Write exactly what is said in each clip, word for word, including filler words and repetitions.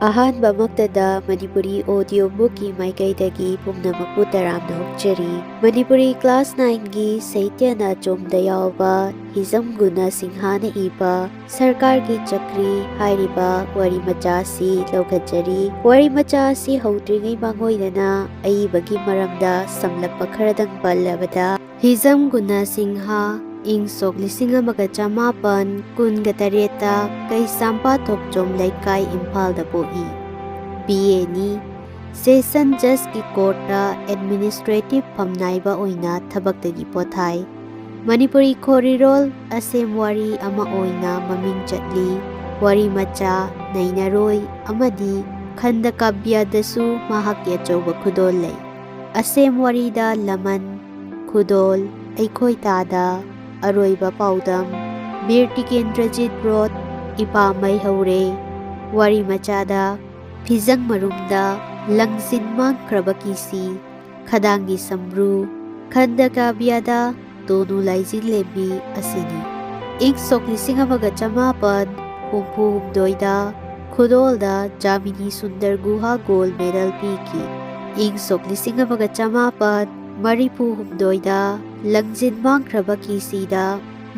ꯑꯍꯥꯟꯕꯃꯛꯇꯗ Manipuri audio bookꯀꯤ ꯃꯥꯏꯀꯩꯗꯒꯤ ꯄꯨꯝꯅꯃꯛꯄꯨ ꯇꯔꯥꯝꯅ ꯑꯣꯛꯆꯔꯤ꯫ ꯃꯅꯤꯄꯨꯔꯤ class nineꯒꯤ ꯁꯥꯍꯤꯇ꯭ꯌꯅ ꯑꯆꯣꯝꯗ ꯌꯥꯎꯕ ꯍꯤꯖꯝ ꯒꯨꯅ ꯁꯤꯡꯍꯅ ꯏꯕ ꯁꯔꯀꯥꯔꯒꯤ ꯆꯀ꯭ꯔꯤ ꯍꯥꯏꯔꯤꯕ ꯋꯥꯔꯤ ꯃꯆꯥ ꯑꯁꯤ ꯂꯧꯈꯠꯆꯔꯤ꯫ ꯋꯥꯔꯤ ꯃꯆꯥ ꯑꯁꯤ ꯍꯧꯗ꯭ꯔꯤꯉꯩ ꯃꯥꯡꯑꯣꯏꯅꯅ ꯑꯏꯕꯒꯤ ꯃꯔꯝꯗ ꯁꯝꯂꯞꯄ ꯈꯔꯗꯪ ꯄꯜꯂꯕꯗ, ꯍꯤꯖꯝ ꯒꯨꯅ ꯁꯤꯡꯍ ꯏꯪ ꯁꯣꯛ ꯂꯤꯁꯤꯡ ꯑꯃꯒ ꯆꯃꯥꯄꯟ ꯀꯨꯟꯒ ꯇꯔꯦꯠꯇ ꯀꯩꯁꯥꯝꯄꯥꯠ ꯊꯣꯛꯆꯣꯝ ꯂꯩꯀꯥꯏ ꯏꯝꯐꯥꯜꯗ ꯄꯣꯛꯏ꯫ BAꯅꯤ꯫ Session Judgeꯀꯤ courtꯇ administrative ꯐꯝꯅꯥꯏꯕ ꯑꯣꯏꯅ ꯊꯕꯛꯇꯒꯤ ꯄꯣꯊꯥꯏ꯫ ꯃꯅꯤꯄꯨꯔꯤ ꯈꯣꯔꯤꯔꯣꯜ ꯑꯁꯦꯝ ꯋꯥꯔꯤ ꯑꯃ ꯑꯣꯏꯅ ꯃꯃꯤꯡ ꯆꯠꯂꯤ꯫ ꯋꯥꯔꯤ ꯃꯆꯥ, ꯅꯩꯅꯔꯣꯏ ꯑꯃꯗꯤ ꯈꯟꯗ ꯀꯥꯕ꯭ꯌꯗꯁꯨ ꯃꯍꯥꯛꯀꯤ ꯑꯆꯧꯕ ꯈꯨꯗꯣꯜ ꯂꯩ꯫ ꯑꯁꯦꯝ ꯋꯥꯔꯤꯗ ꯂꯃꯟ, ꯈꯨꯗꯣꯜ, ꯑꯩꯈꯣꯏ ꯇꯥꯗ, ꯑꯔꯣꯏꯕ ꯄꯥꯎꯗꯝ, ꯕꯤꯔ ꯇꯤꯀꯦꯟꯗ꯭ꯔꯖꯤꯠ ꯔꯣꯠ, ꯏꯄꯥ ꯃꯩ ꯍꯧꯔꯦ, ꯋꯥꯔꯤ ꯃꯆꯥꯗ ꯐꯤꯖꯪ ꯃꯔꯨꯝꯗ ꯂꯪꯁꯤꯟ ꯃꯥꯡꯈ꯭ꯔꯕ ꯀꯤꯁꯤ, ꯈꯗꯥꯡꯒꯤ ꯁꯝꯕ꯭ꯔꯨ, ꯈꯟꯗ ꯀꯥꯕ꯭ꯌꯗ ꯇꯣꯅꯨ ꯂꯥꯏꯖꯤꯡꯂꯦꯝꯕꯤ ꯑꯁꯤꯅꯤ꯫ ꯏꯪ ꯁꯣꯛ ꯂꯤꯁꯤꯡ ꯑꯃꯒ ꯆꯃꯥꯄꯟ ꯍꯨꯝꯐꯨ ꯍꯨꯝꯗꯣꯏꯗ ꯈꯨꯗꯣꯜꯗ ꯖꯥꯃꯤꯅꯤ ꯁꯨꯟꯗꯔ ꯒꯨꯍꯥ gold medal ꯄꯤꯈꯤ꯫ ꯏꯪ ꯁꯣꯛ ꯂꯤꯁꯤꯡ ꯑꯃꯒ ꯆꯃꯥꯄꯟ ꯃꯔꯤꯐꯨ ꯍꯨꯝꯗꯣꯏꯗ ꯂꯪꯖꯤꯟ ꯃꯥꯡꯈ꯭ꯔꯕ ꯀꯤꯁꯤꯗ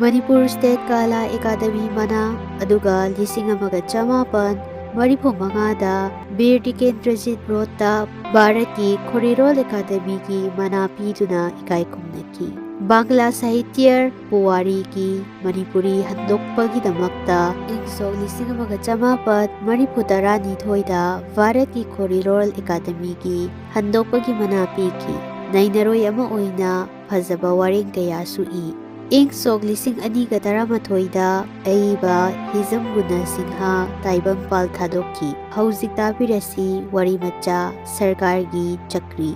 ꯃꯅꯤꯄꯨꯔ State ꯀꯂꯥ ꯑꯦꯀꯥꯗꯃꯤ ꯃꯅꯥ, ꯑꯗꯨꯒ ꯂꯤꯁꯤꯡ ꯑꯃꯒ ꯆꯃꯥꯄꯟ ꯃꯔꯤꯐꯨ ꯃꯉꯥꯗ ꯕꯤꯔ ꯇꯤꯀꯦꯟꯗ꯭ꯔꯖꯤꯠ ꯔꯣꯠꯇ ꯚꯥꯔꯠꯀꯤ ꯈꯣꯔꯤꯔꯣꯜ ꯑꯦꯀꯥꯗꯃꯤꯒꯤ ꯃꯅꯥ ꯄꯤꯗꯨꯅ ꯏꯀꯥꯏ ꯈꯨꯝꯅꯈꯤ꯫ ꯕꯪꯒ꯭ꯂꯥ ꯁꯥꯍꯤꯇ꯭ꯌ ꯄꯨꯋꯥꯔꯤꯒꯤ ꯃꯅꯤꯄꯨꯔꯤ ꯍꯟꯗꯣꯛꯄꯒꯤꯗꯃꯛꯇ ꯏꯪ ꯁꯣꯛ ꯂꯤꯁꯤꯡ ꯑꯃꯒ ꯆꯃꯥꯄꯟ ꯃꯔꯤꯐꯨ ꯇꯔꯥꯅꯤꯊꯣꯏꯗ ꯚꯥꯔꯠꯀꯤ ꯈꯣꯔꯤꯔꯣꯜ ꯑꯦꯀꯥꯗꯃꯤꯒꯤ ꯍꯟꯗꯣꯛꯄꯒꯤ ꯃꯅꯥ ꯄꯤꯈꯤ꯫ ꯅꯩꯅꯔꯣꯏ ꯑꯃ ꯑꯣꯏꯅ ꯐꯖꯕ ꯋꯥꯔꯦꯡ ꯀꯌꯥꯁꯨ ꯏ꯫ ꯏꯪ ꯁꯣꯛ ꯂꯤꯁꯤꯡ ꯑꯅꯤꯒ ꯇꯔꯥꯃꯥꯊꯣꯏꯗ ꯑꯏꯕ ꯍꯤꯖꯝ ꯒꯨꯅ ꯁꯤꯡꯍ ꯇꯥꯏꯕꯪꯄꯥꯜ ꯊꯥꯗꯣꯛꯈꯤ꯫ ꯍꯧꯖꯤꯛ ꯇꯥꯕꯤꯔꯁꯤ ꯋꯥꯔꯤ ꯃꯆꯥ ꯁꯔꯀꯥꯔꯒꯤ ꯆꯀ꯭ꯔꯤ꯫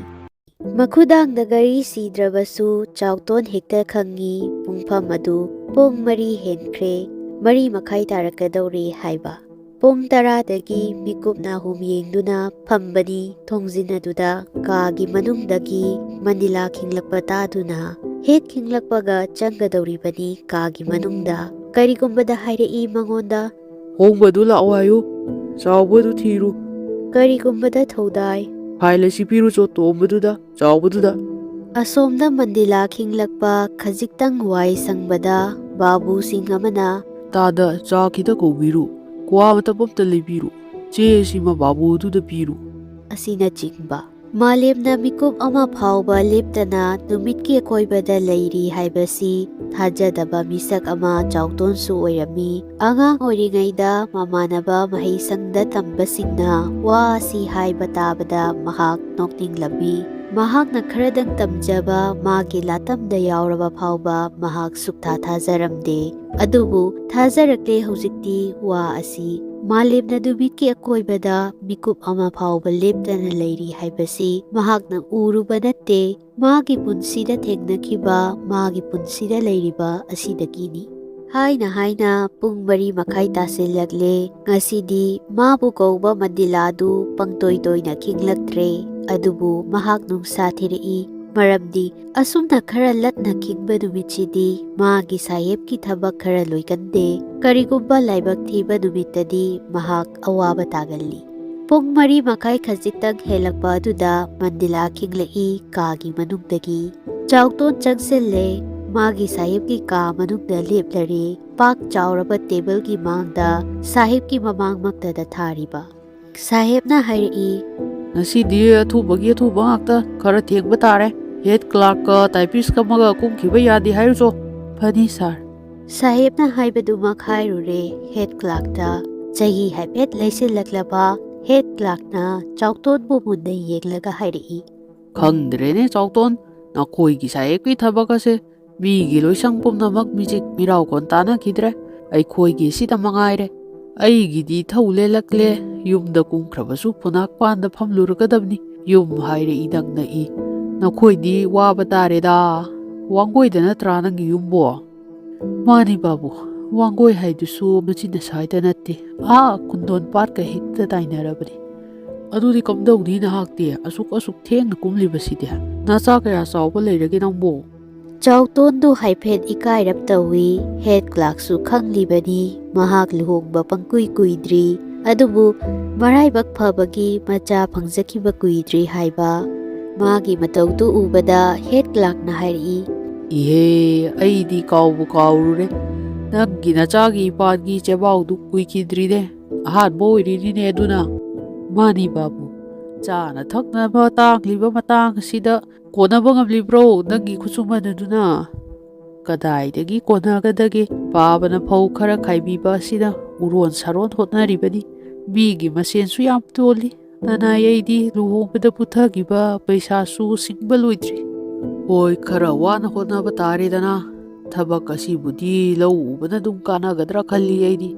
ꯃꯈꯨꯗꯥꯡꯗ ꯘꯔꯤ ꯁꯤꯗ꯭ꯔꯕꯁꯨ ꯆꯥꯎꯇꯣꯟ ꯍꯦꯛꯇ ꯈꯪꯉꯤ ꯄꯨꯡꯐꯝ ꯑꯗꯨ ꯄꯨꯡ ꯃꯔꯤ ꯍꯦꯟꯈ꯭ꯔꯦ, ꯃꯔꯤ ꯃꯈꯥꯏ ꯇꯥꯔꯛꯀꯗꯧꯔꯦ ꯍꯥꯏꯕ꯫ ꯄꯨꯡ ꯇꯔꯥꯗꯒꯤ ꯃꯤꯀꯨꯞ ꯅꯥꯍꯨꯝ ꯌꯦꯡꯗꯨꯅ ꯐꯝꯕꯅꯤ ꯊꯣꯡꯖꯤꯟ ꯑꯗꯨꯗ꯫ ꯀꯥꯒꯤ ꯃꯅꯨꯡꯗꯒꯤ ꯃꯅꯤꯂꯥ ꯈꯤꯡꯂꯛꯄ ꯇꯥꯗꯨꯅ ꯍꯦꯛ ꯈꯤꯡꯂꯛꯄꯒ ꯆꯪꯒꯗꯧꯔꯤꯕꯅꯤ ꯀꯥꯒꯤ ꯃꯅꯨꯡꯗ꯫ ꯀꯔꯤꯒꯨꯝꯕꯗ ꯍꯥꯏꯔꯛꯏ ꯃꯉꯣꯟꯗ, "ꯍꯣꯡꯕꯗꯨ ꯂꯥꯛꯑꯣ ꯍꯥꯏꯌꯨ"꯫ ꯆꯥꯎꯕꯗꯨ ꯊꯤꯔꯨ꯫ ꯀꯔꯤꯒꯨꯝꯕꯗ ꯊꯧꯗꯥꯏ? ꯐꯥꯏꯜ ꯑꯁꯤ ꯄꯤꯔꯨꯆꯣ ꯇꯣꯝꯕꯗꯨꯗ, ꯆꯥꯎꯕꯗꯨꯗ꯫ ꯑꯁꯣꯝꯗ ꯃꯟꯗꯤꯂꯥ ꯈꯤꯡꯂꯛꯄ ꯈꯖꯤꯛꯇꯪ ꯋꯥꯏ ꯁꯪꯕꯗ ꯕꯥꯕꯨꯁꯤꯡ ꯑꯃꯅ, "ꯇꯥꯗ, ꯆꯥ ꯈꯤꯇ ꯀꯧꯕꯤꯔꯨ, ꯀ꯭ꯋꯥ ꯃꯇꯞ ꯑꯝꯇ ꯂꯩꯕꯤꯔꯨ, ꯆꯦ ꯑꯁꯤꯃ ꯕꯥꯕꯨꯗꯨꯗ ꯄꯤꯔꯨ" ꯑꯁꯤꯅꯆꯤꯡꯕ꯫ ꯃꯥꯂꯦꯝꯅ ꯃꯤꯀꯨꯞ ꯑꯃ ꯐꯥꯎꯕ ꯂꯦꯞꯇꯅ ꯅꯨꯃꯤꯠꯀꯤ ꯑꯀꯣꯏꯕꯗ ꯂꯩꯔꯤ ꯍꯥꯏꯕꯁꯤ ꯊꯥꯖꯗꯕ ꯃꯤꯁꯛ ꯑꯃ ꯆꯥꯎꯇꯣꯟꯁꯨ ꯑꯣꯏꯔꯝꯃꯤ꯫ ꯑꯉꯥꯡ ꯑꯣꯏꯔꯤꯉꯩꯗ ꯃꯃꯥꯟꯅꯕ ꯃꯍꯩꯁꯪꯗ ꯇꯝꯕꯁꯤꯡꯅ ꯋꯥ ꯑꯁꯤ ꯍꯥꯏꯕ ꯇꯥꯕꯗ ꯃꯍꯥꯛ ꯅꯣꯛꯅꯤꯡꯂꯝꯃꯤ꯫ ꯃꯍꯥꯛꯅ ꯈꯔꯗꯪ ꯇꯝꯖꯕ ꯃꯥꯒꯤ ꯂꯥꯇꯝꯗ ꯌꯥꯎꯔꯕ ꯐꯥꯎꯕ ꯃꯍꯥꯛ ꯁꯨꯛꯊꯥ ꯊꯥꯖꯔꯝꯗꯦ꯫ ꯑꯗꯨꯕꯨ ꯊꯥꯖꯔꯛꯂꯦ ꯍꯧꯖꯤꯛꯇꯤ ꯋꯥ ꯑꯁꯤ꯫ ꯃꯥꯂꯦꯝꯅ ꯅꯨꯃꯤꯠꯀꯤ ꯑꯀꯣꯏꯕꯗ ꯃꯤꯀꯨꯞ ꯑꯃ ꯐꯥꯎꯕ ꯂꯦꯞꯇꯅ ꯂꯩꯔꯤ ꯍꯥꯏꯕꯁꯤ ꯃꯍꯥꯛꯅ ꯎꯔꯨꯕ ꯅꯠꯇꯦ, ꯃꯥꯒꯤ ꯄꯨꯟꯁꯤꯗ ꯊꯦꯡꯅꯈꯤꯕ, ꯃꯥꯒꯤ ꯄꯨꯟꯁꯤꯗ ꯂꯩꯔꯤꯕ ꯑꯁꯤꯗꯒꯤꯅꯤ꯫ ꯍꯥꯏꯅ ꯍꯥꯏꯅ ꯄꯨꯡ ꯃꯔꯤ ꯃꯈꯥꯏ ꯇꯥꯁꯤꯜꯂꯛꯂꯦ꯫ ꯉꯁꯤꯗꯤ ꯃꯥꯕꯨ ꯀꯧꯕ ꯃꯟꯗꯤꯂꯥꯗꯨ ꯄꯪꯇꯣꯏ ꯇꯣꯏꯅ ꯈꯤꯡꯂꯛꯇ꯭ꯔꯦ꯫ ꯑꯗꯨꯕꯨ ꯃꯍꯥꯛ ꯅꯨꯡꯁꯥ ꯊꯤꯔꯛꯏ꯫ ꯃꯔꯝꯗꯤ ꯑꯁꯨꯝꯅ ꯈꯔ ꯂꯠꯅ ꯈꯤꯡꯕ ꯅꯨꯃꯤꯠꯁꯤꯗꯤ ꯃꯥꯒꯤ ꯁꯥꯍꯦꯕꯀꯤ ꯊꯕꯛ ꯈꯔ ꯂꯣꯏꯒꯟꯗꯦ꯫ ꯀꯔꯤꯒꯨꯝꯕ ꯂꯥꯏꯕꯛ ꯊꯤꯕ ꯅꯨꯃꯤꯠꯇꯗꯤ ꯃꯍꯥꯛ ꯑꯋꯥꯕ ꯇꯥꯒꯜꯂꯤ꯫ ꯄꯨꯡ ꯃꯔꯤ ꯃꯈꯥꯏ ꯈꯖꯤꯛꯇꯪ ꯍꯦꯜꯂꯛꯄ ꯑꯗꯨꯗ ꯃꯟꯗꯤꯂꯥ ꯈꯤꯡꯂꯛꯏ ꯀꯥꯒꯤ ꯃꯅꯨꯡꯗꯒꯤ꯫ ꯆꯥꯎꯇꯣꯟ ꯆꯪꯁꯤꯜꯂꯦ꯫ ꯃꯥꯒꯤ ꯁꯥꯍꯦꯕꯀꯤ ꯀꯥ ꯃꯅꯨꯡꯗ ꯂꯦꯞꯂꯔꯦ꯫ ꯄꯥꯛ ꯆꯥꯎꯔꯕ ꯇꯦꯕꯜꯒꯤ ꯃꯥꯡꯗ ꯁꯥꯍꯦꯕꯀꯤ ꯃꯃꯥꯡꯃꯛꯇꯗ ꯊꯥꯔꯤꯕ꯫ ꯁꯥꯍꯦꯕꯅ ꯍꯥꯏꯔꯛꯏ, "ꯉꯁꯤꯗꯤ ꯑꯊꯨꯕꯒꯤ ꯑꯊꯨꯕ ꯉꯥꯛꯇ, ꯈꯔ ꯊꯦꯡꯕ ꯇꯥꯔꯦ꯫ ꯍꯦꯗ ꯀ꯭ꯂꯥꯔꯛꯀ ꯇꯥꯏꯄꯤꯁ ꯑꯃꯒ ꯀꯨꯝꯈꯤꯕ ꯌꯥꯗꯦ ꯍꯥꯏꯔꯨꯆꯣ꯫" "ꯐꯅꯤ ꯁꯥꯔ꯫" ꯁꯥꯍꯦꯕꯅ ꯍꯥꯏꯕꯗꯨꯃꯛ ꯍꯥꯏꯔꯨꯔꯦ ꯍꯦꯗ ꯀ꯭ꯂꯥꯔꯛꯇ꯫ ꯆꯍꯤ ꯍꯥꯏꯐꯦꯠ ꯂꯩꯁꯤꯜꯂꯛꯂꯕ ꯍꯦꯗ ꯀ꯭ꯂꯥꯔꯛꯅ ꯆꯥꯎꯇꯣꯟꯕꯨ ꯃꯨꯟꯅ ꯌꯦꯡꯂꯒ ꯍꯥꯏꯔꯛꯏ, "ꯈꯪꯗ꯭ꯔꯦꯅꯦ ꯆꯥꯎꯇꯣꯟ, ꯅꯈꯣꯏꯒꯤ ꯁꯥꯍꯦꯕꯀꯤ ꯊꯕꯛ ꯑꯁꯦ꯫ ꯃꯤꯒꯤ ꯂꯣꯏꯁꯪ ꯄꯨꯝꯅꯃꯛ ꯃꯤꯆꯤꯛ ꯃꯤꯔꯥꯎ ꯀꯣꯟ ꯇꯥꯅꯈꯤꯗ꯭ꯔꯦ, ꯑꯩꯈꯣꯏꯒꯤ ꯑꯁꯤꯗ ꯃꯉꯥꯏꯔꯦ꯫ ꯑꯩꯒꯤꯗꯤ ꯏꯊꯧ ꯂꯦꯜꯂꯛꯂꯦ, ꯌꯨꯝꯗ ꯀꯨꯝꯈ꯭ꯔꯕꯁꯨ ꯐꯨꯅꯥꯛꯄꯥꯟꯗ ꯐꯝꯂꯨꯔꯒꯗꯕꯅꯤ꯫ ꯌꯨꯝ ꯍꯥꯏꯔꯦ ꯏꯅꯛ ꯅꯛꯏ꯫ ꯅꯈꯣꯏꯗꯤ ꯋꯥꯕ ꯇꯥꯔꯦꯗ꯫ ꯋꯥꯡꯒꯣꯏꯗ ꯅꯠꯇ꯭ꯔꯥ ꯅꯪꯒꯤ ꯌꯨꯝꯕꯣ?" "ꯃꯥꯅꯤ ꯕꯥꯕꯨ, ꯋꯥꯡꯒꯣꯏ ꯍꯥꯏꯗꯨꯁꯨ ꯃꯆꯤꯟ ꯑꯁ꯭ꯋꯥꯏꯗ ꯅꯠꯇꯦ, ꯑꯥ ꯀꯨꯟꯗꯣꯟ ꯄꯥꯠꯀ ꯍꯦꯛꯇ ꯇꯥꯏꯅꯔꯕꯅꯤ꯫" "ꯑꯗꯨꯗꯤ ꯀꯝꯗꯧꯅꯤ ꯅꯍꯥꯛꯇꯤ, ꯑꯁꯨꯛ ꯑꯁꯨꯛ ꯊꯦꯡꯅ ꯀꯨꯝꯂꯤꯕꯁꯤꯗꯤ? ꯅꯆꯥ ꯀꯌꯥ ꯆꯥꯎꯕ ꯂꯩꯔꯒꯦ ꯅꯪꯕꯨ?" ꯆꯥꯎꯇꯣꯟꯗꯨ ꯍꯥꯏꯐꯦꯠ ꯏꯀꯥꯏꯔꯞ ꯇꯧꯏ꯫ ꯍꯦꯗ ꯀ꯭ꯂꯥꯔꯛꯁꯨ ꯈꯪꯂꯤꯕꯅꯤ, ꯃꯍꯥꯛ ꯂꯨꯍꯣꯡꯕ ꯄꯪꯀꯨꯏ ꯀꯨꯏꯗ꯭ꯔꯤ꯫ ꯑꯗꯨꯕꯨ ꯃꯔꯥꯏꯕꯛ ꯐꯕꯒꯤ ꯃꯆꯥ ꯐꯪꯖꯈꯤꯕ ꯀꯨꯏꯗ꯭ꯔꯤ ꯍꯥꯏꯕ꯫ ꯃꯥꯒꯤ ꯃꯇꯧꯗꯨ ꯎꯕꯗ ꯍꯦꯠ ꯀ꯭ꯂꯥꯔꯛꯅ ꯍꯥꯏꯔꯛꯏ, "ꯏꯍꯦ, ꯑꯩꯗꯤ ꯀꯥꯎꯕꯨ ꯀꯥꯎꯔꯨꯔꯦ꯫ ꯅꯪꯒꯤ ꯅꯆꯥꯒꯤ ꯏꯄꯥꯟꯒꯤ ꯆꯦꯕꯥꯎꯗꯨ ꯀꯨꯏꯈꯤꯗ꯭ꯔꯤꯅꯦ꯫ ꯑꯍꯥꯟꯕ ꯑꯣꯏꯔꯤꯅꯤꯅꯦ ꯑꯗꯨꯅ꯫" "ꯃꯥꯅꯤ ꯕꯥꯕꯨ, ꯆꯥꯅ ꯊꯛꯅꯕ ꯇꯥꯡꯂꯤꯕ ꯃꯇꯥꯡ ꯑꯁꯤꯗ ꯀꯣꯟꯅꯕ ꯉꯝꯂꯤꯕ꯭ꯔꯣ ꯅꯪꯒꯤ ꯈꯨꯠꯁꯨꯃꯟ ꯑꯗꯨꯅ?" "ꯀꯗꯥꯏꯗꯒꯤ ꯀꯣꯟꯅꯒꯗꯒꯦ? ꯄꯥꯕꯅ ꯐꯧ ꯈꯔ ꯈꯥꯏꯕꯤꯕ ꯑꯁꯤꯅ ꯎꯔꯣꯟ ꯁꯥꯔꯣꯟ ꯍꯣꯠꯅꯔꯤꯕꯅꯤ꯫ ꯃꯤꯒꯤ ꯃꯁꯦꯟꯁꯨ ꯌꯥꯝ ꯇꯣꯜꯂꯤ꯫ ꯅꯅꯥꯏ ꯑꯩꯗꯤ ꯂꯨꯍꯣꯡꯕꯗ ꯄꯨꯊꯈꯤꯕ ꯄꯩꯁꯥꯁꯨ ꯁꯤꯡꯕ ꯂꯣꯏꯗ꯭ꯔꯤ꯫ ꯍꯣꯏ, ꯈꯔ ꯋꯥꯅ ꯍꯣꯠꯅꯕ ꯇꯥꯔꯦꯗꯅ꯫ ꯊꯕꯛ ꯑꯁꯤꯕꯨꯗꯤ ꯂꯧ ꯎꯕꯅ ꯑꯗꯨꯝ ꯀꯥꯟꯅꯒꯗ꯭ꯔꯥ ꯈꯜꯂꯤ ꯑꯩꯗꯤ꯫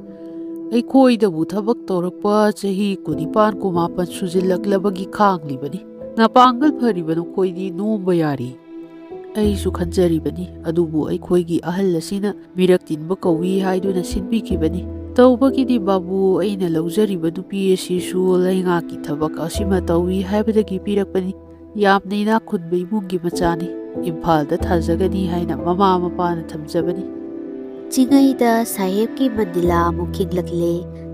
ꯑꯩꯈꯣꯏꯗꯕꯨ ꯊꯕꯛ ꯇꯧꯔꯛꯄ ꯆꯍꯤ ꯀꯨꯟꯅꯤꯄꯥꯟ ꯀꯨꯟꯃꯥꯄꯟ ꯁꯨꯖꯤꯜꯂꯛꯂꯕꯒꯤ ꯈꯥꯡꯂꯤꯕꯅꯤ꯫ ꯅꯄꯥꯡꯒꯜ ꯐꯔꯤꯕ ꯅꯈꯣꯏꯗꯤ ꯅꯣꯝꯕ ꯌꯥꯔꯤ꯫ ꯑꯩꯁꯨ ꯈꯟꯖꯔꯤꯕꯅꯤ, ꯑꯗꯨꯕꯨ ꯑꯩꯈꯣꯏꯒꯤ ꯑꯍꯜ ꯑꯁꯤꯅ ꯃꯤꯔꯛ ꯇꯤꯟꯕ ꯀꯧꯏ ꯍꯥꯏꯗꯨꯅ ꯁꯤꯟꯕꯤꯈꯤꯕꯅꯤ꯫ ꯇꯧꯕꯒꯤꯗꯤ ꯕꯥꯕꯨ, ꯑꯩꯅ ꯂꯧꯖꯔꯤꯕ ꯅꯨꯄꯤ ꯑꯁꯤꯁꯨ ꯂꯩꯉꯥꯛꯀꯤ ꯊꯕꯛ ꯑꯁꯤꯃ ꯇꯧꯏ ꯍꯥꯏꯕꯗꯒꯤ ꯄꯤꯔꯛꯄꯅꯤ꯫ ꯌꯥꯝꯅ ꯏꯅꯥꯛ ꯈꯨꯟꯕ ꯏꯃꯨꯡꯒꯤ ꯃꯆꯥꯅꯤ꯫ ꯏꯝꯐꯥꯜꯗ ꯊꯥꯖꯒꯅꯤ ꯍꯥꯏꯅ ꯃꯃꯥ ꯃꯄꯥꯅ ꯊꯝꯖꯕꯅꯤ꯫" ꯆꯤꯡꯉꯩꯗ ꯁꯥꯍꯦꯕꯀꯤ ꯃꯟꯗꯤꯂꯥ ꯑꯃꯨꯛ ꯈꯤꯡꯂꯛꯂꯦ꯫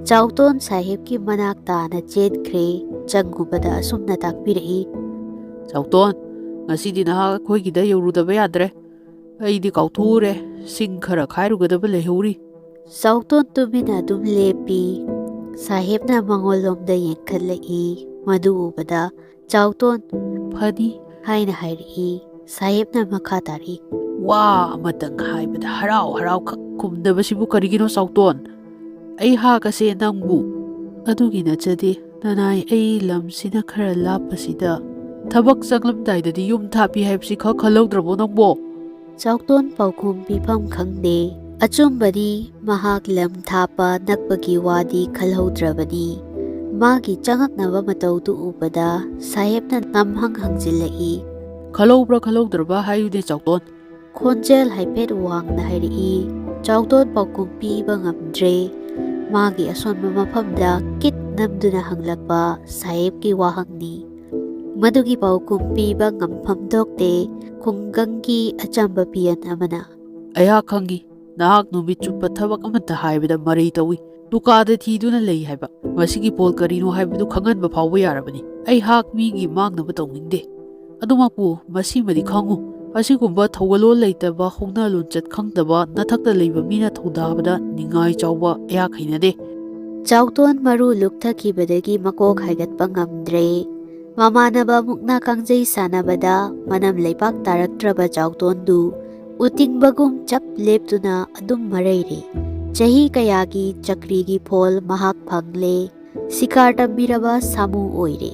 ꯆꯥꯎꯇꯣꯟ ꯁꯥꯍꯦꯕꯀꯤ ꯃꯅꯥꯛ ꯇꯥꯅ ꯆꯦꯟꯈ꯭ꯔꯦ꯫ ꯆꯪꯉꯨꯕꯗ ꯑꯁꯨꯝꯅ ꯇꯥꯛꯄꯤꯔꯛꯏ, "ꯆꯥꯎꯇꯣꯟ, ꯉꯁꯤꯗꯤ ꯅꯍꯥꯛ ꯑꯩꯈꯣꯏꯒꯤꯗ ꯌꯧꯔꯨꯗꯕ ꯌꯥꯗ꯭ꯔꯦ꯫ ꯑꯩꯗꯤ ꯀꯥꯎꯊꯣꯛꯎꯔꯦ, ꯁꯤꯡ ꯈꯔ ꯈꯥꯏꯔꯨꯒꯗꯕ ꯂꯩꯍꯧꯔꯤ꯫" ꯆꯥꯎꯇꯣꯟ ꯇꯨꯃꯤꯟꯅ ꯑꯗꯨꯝ ꯂꯦꯞꯄꯤ꯫ ꯁꯥꯍꯦꯕꯅ ꯃꯉꯣꯟꯂꯣꯝꯗ ꯌꯦꯡꯈꯠꯂꯛꯏ꯫ ꯃꯗꯨ ꯎꯕꯗ ꯆꯥꯎꯇꯣꯟ, "ꯐꯅꯤ," ꯍꯥꯏꯅ ꯍꯥꯏꯔꯛꯏ꯫ ꯁꯥꯍꯦꯕꯅ ꯃꯈꯥ ꯇꯥꯔꯛꯏ, "ꯋꯥ ꯑꯃꯇꯪ ꯍꯥꯏꯕꯗ ꯍꯔꯥꯎ ꯍꯔꯥꯎ ꯈꯛ ꯈꯨꯝꯗꯕꯁꯤꯕꯨ ꯀꯔꯤꯒꯤꯅꯣ ꯆꯥꯎꯇꯣꯟ? ꯑꯩꯍꯥꯛ ꯑꯁꯦ ꯅꯪꯕꯨ ꯑꯗꯨꯒꯤ ꯅꯠꯆꯗꯦ꯫ ꯅꯅꯥꯏ ꯑꯩ ꯂꯝꯁꯤꯅ ꯈꯔ ꯂꯥꯞꯄꯁꯤꯗ ꯊꯕꯛ ꯆꯪꯂꯝꯗꯥꯏꯗꯗꯤ ꯌꯨꯝ ꯊꯥꯞꯄꯤ ꯍꯥꯏꯕꯁꯤ ꯈꯛ ꯈꯜꯍꯧꯗ꯭ꯔꯕꯣ ꯅꯪꯕꯣ?" ꯆꯥꯎꯇꯣꯟ ꯄꯥꯎꯈꯨꯝ ꯄꯤꯐꯝ ꯈꯪꯗꯦ꯫ ꯑꯆꯨꯝꯕꯗꯤ ꯃꯍꯥꯛ ꯂꯝ ꯊꯥꯞꯄ ꯅꯛꯄꯒꯤ ꯋꯥꯗꯤ ꯈꯜꯍꯧꯗ꯭ꯔꯕꯅꯤ꯫ ꯃꯥꯒꯤ ꯆꯉꯛꯅꯕ ꯃꯇꯧꯗꯨ ꯎꯕꯗ ꯁꯥꯍꯦꯕꯅ ꯅꯝꯍꯪ ꯍꯪꯖꯤꯜꯂꯛꯏ, "ꯈꯜꯍꯧꯕ꯭ꯔꯥ ꯈꯜꯍꯧꯗ꯭ꯔꯕ ꯍꯥꯏꯌꯨꯅꯦ ꯆꯥꯎꯇꯣꯟ?" ꯈꯣꯟꯖꯦꯜ ꯍꯥꯏꯐꯦꯠ ꯋꯥꯡꯅ ꯍꯥꯏꯔꯛꯏ꯫ ꯆꯥꯎꯇꯣꯟ ꯄꯥꯎꯈꯨꯝ ꯄꯤꯕ ꯉꯝꯗ꯭ꯔꯦ꯫ ꯃꯥꯒꯤ ꯑꯁꯣꯟꯕ ꯃꯐꯝꯗ ꯀꯤꯠ ꯅꯝꯗꯨꯅ ꯍꯪꯂꯛꯄ ꯁꯥꯍꯦꯕꯀꯤ ꯋꯥꯍꯪꯅꯤ꯫ ꯃꯗꯨꯒꯤ ꯄꯥꯎꯈꯨꯝ ꯄꯤꯕ ꯉꯝꯐꯝ ꯊꯣꯛꯇꯦ꯫ ꯈꯨꯡꯒꯪꯒꯤ ꯑꯆꯝꯕ ꯄꯤꯌꯟ ꯑꯃꯅ, "ꯑꯩꯍꯥꯛ ꯈꯪꯏ, ꯅꯍꯥꯛ ꯅꯨꯃꯤꯠ ꯆꯨꯞꯄ ꯊꯕꯛ ꯑꯃꯠꯇ ꯍꯥꯏꯕꯗ ꯃꯔꯩ ꯇꯧꯏ꯫ ꯂꯨꯀꯥꯗ ꯊꯤꯗꯨꯅ ꯂꯩ ꯍꯥꯏꯕ꯫ ꯃꯁꯤꯒꯤ ꯄꯣꯠ ꯀꯔꯤꯅꯣ ꯍꯥꯏꯕꯗꯨ ꯈꯪꯍꯟꯕ ꯐꯥꯎꯕ ꯌꯥꯔꯕꯅꯤ꯫ ꯑꯩꯍꯥꯛ ꯃꯤꯒꯤ ꯃꯥꯡꯅꯕ ꯇꯧꯅꯤꯡꯗꯦ꯫ ꯑꯗꯨꯃꯛꯄꯨ ꯃꯁꯤꯃꯗꯤ ꯈꯪꯉꯨ, ꯑꯁꯤꯒꯨꯝꯕ ꯊꯧꯒꯜꯂꯣꯟ ꯂꯩꯇꯕ, ꯍꯧꯅ ꯂꯣꯟꯆꯠ ꯈꯪꯗꯕ ꯅꯊꯛꯇ ꯂꯩꯕ ꯃꯤꯅ ꯊꯧꯗꯥꯕꯗ ꯅꯤꯡꯉꯥꯏ ꯆꯥꯎꯕ ꯑꯩꯍꯥꯛ ꯍꯩꯅꯗꯦ꯫ ꯆꯥꯎꯇꯣꯟ ꯃꯔꯨ ꯂꯨꯛꯊꯈꯤꯕꯗꯒꯤ ꯃꯀꯣꯛ ꯍꯥꯏꯒꯠꯄ ꯉꯝꯗ꯭ꯔꯦ꯫ ꯃꯃꯥꯟꯅꯕ ꯃꯨꯛꯅꯥ ꯀꯥꯡꯖꯩ ꯁꯥꯟꯅꯕꯗ ꯃꯅꯝ ꯂꯩꯕꯥꯛ ꯇꯥꯔꯛꯇ꯭ꯔꯕ ꯆꯥꯎꯇꯣꯟꯗꯨ ꯎꯇꯤꯡꯕꯒꯨꯝ ꯆꯞ ꯂꯦꯞꯇꯨꯅ ꯑꯗꯨꯝ ꯃꯔꯩꯔꯤ꯫ ꯆꯍꯤ ꯀꯌꯥꯒꯤ ꯆꯀ꯭ꯔꯤꯒꯤ ꯐꯣꯜ ꯃꯍꯥꯛ ꯐꯪꯂꯦ꯫ ꯁꯤꯀꯥꯔ ꯇꯝꯕꯤꯔꯕ ꯁꯥꯃꯨ ꯑꯣꯏꯔꯦ꯫